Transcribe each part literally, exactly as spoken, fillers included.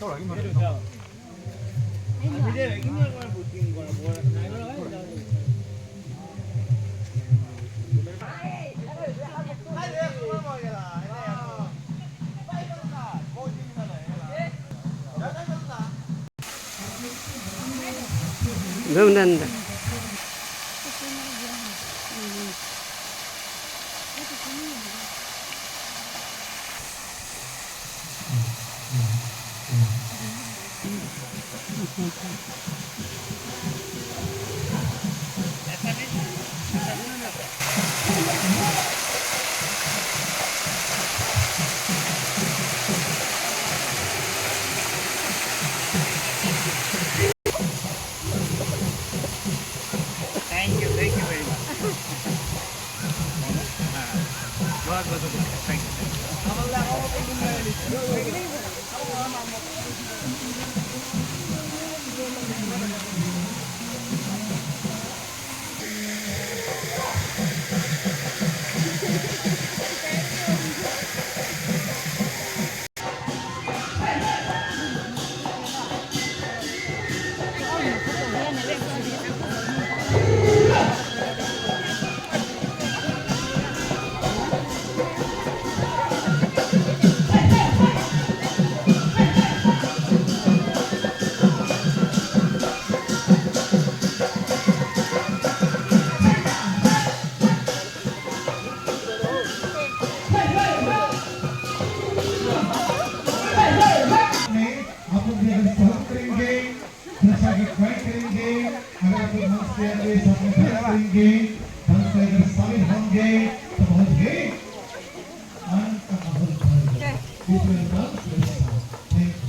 Thank you, thank you very much. बहुत बहुत शुक्रिया, thank you, thank you। आप लोग भी अगर सहयोग करेंगे, दर्शा का ट्राई करेंगे, अगर आप लोग मंच पे आके साथ में डांस करेंगे, डांस में अगर शामिल होंगे, तो बहुत ही आनंद का माहौल बनेगा। This will dance very soon। Thank you।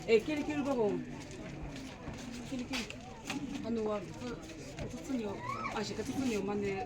E, kiri kiri babo. Kiri kiri. Anu wa, a shi ka tsu nyo mane.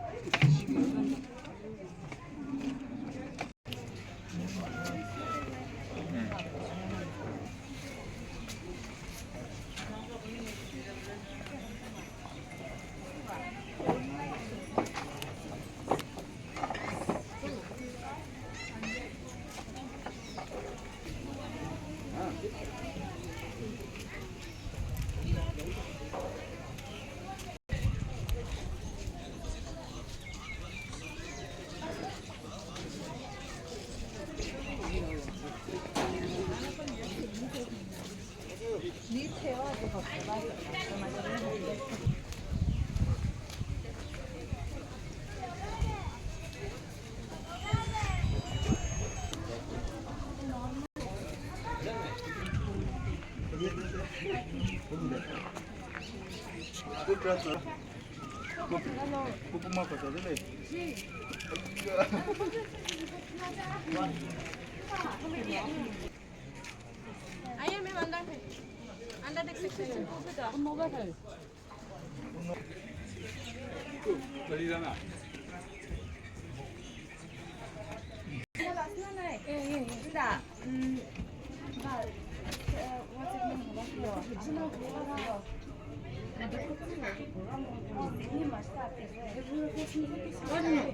Ayo, ma'am, andar hai. Andar dekh sakte hai.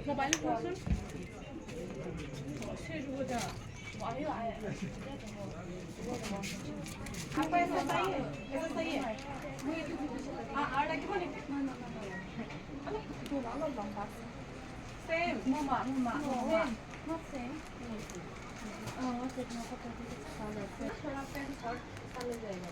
Mobile phone सुन। आपको ऐसा चाहिए? ऐसा चाहिए? हाँ, और लगे बोले। Same. Mama, mama, mama. Same. Not same. Oh, what's it? थोड़ा pants और सामने जाएगा।